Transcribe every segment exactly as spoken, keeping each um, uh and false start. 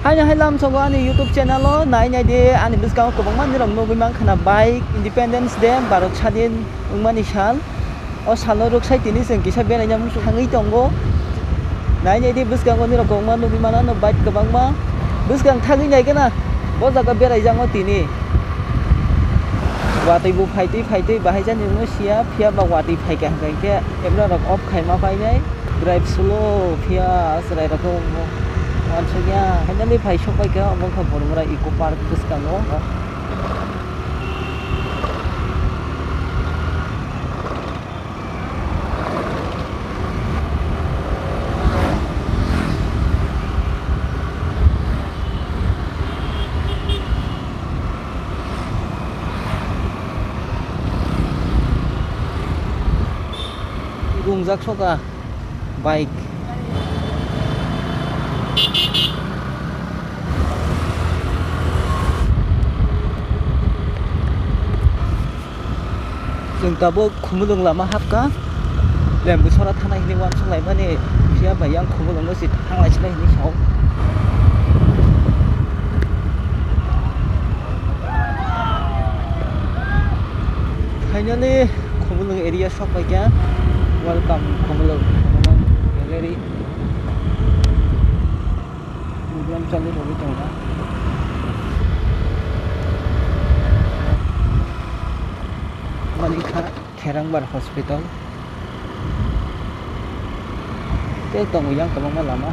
Ani hai lamsogo ani YouTube channel o nai nai di, ani bwskango kwbangma nirok nugwi mankha na bike Independence Day, Bharat Sadin wngmani sal. O salo rwksai tini chwng kisa beraina muchung thangwi tongo. Nai nai di bwskango nirok kwbangma nugwi mano, ano bike kwbangma. Bwskang thangwi nai gana bo jaga beraijakgo tini. Watwi bo phaitwi phaitwi bahai jani wngwi siya, phiya ba watwi phaikha hwnkhe khe camera rok off khaima painai. Drive slow phiya chwrai rok khe wngmo. Wansukya finally phai sok pai kha omo wngkha Bormora Eco Park bwskango. Gungjak soka bike. Chwng tabuk Khumulwng lama hapkha. Lembu sora thanai hinwi uansuk laimani, phiya bai yang Khumulwng no se thanglai sinai hinwi sao. Finally, Khumulwng area sok paikha. Welcome, Khumulwng, Khumulwng Gallery. Program chali rogwi tongo. Mani kha Kherangbar Hospital. Tei tongo yang kwbangma lama.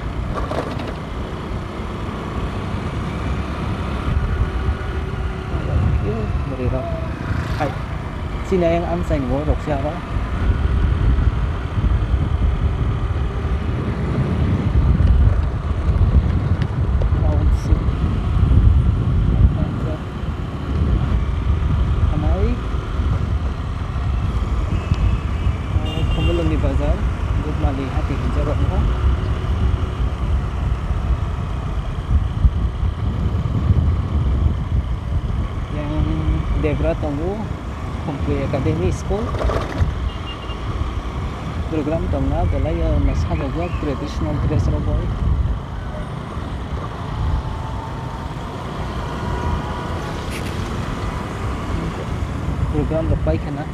Bwrwi rok hai. Chini ayang amchaini borok se aro. Township. Hamai. Khumulwngni bazar. Bukmali hati hinjak rokno. Yang debra tongo. Khumkhui Academy School. Program tongna belai o sajokjak traditional dress rok bai. Program rok pai khana.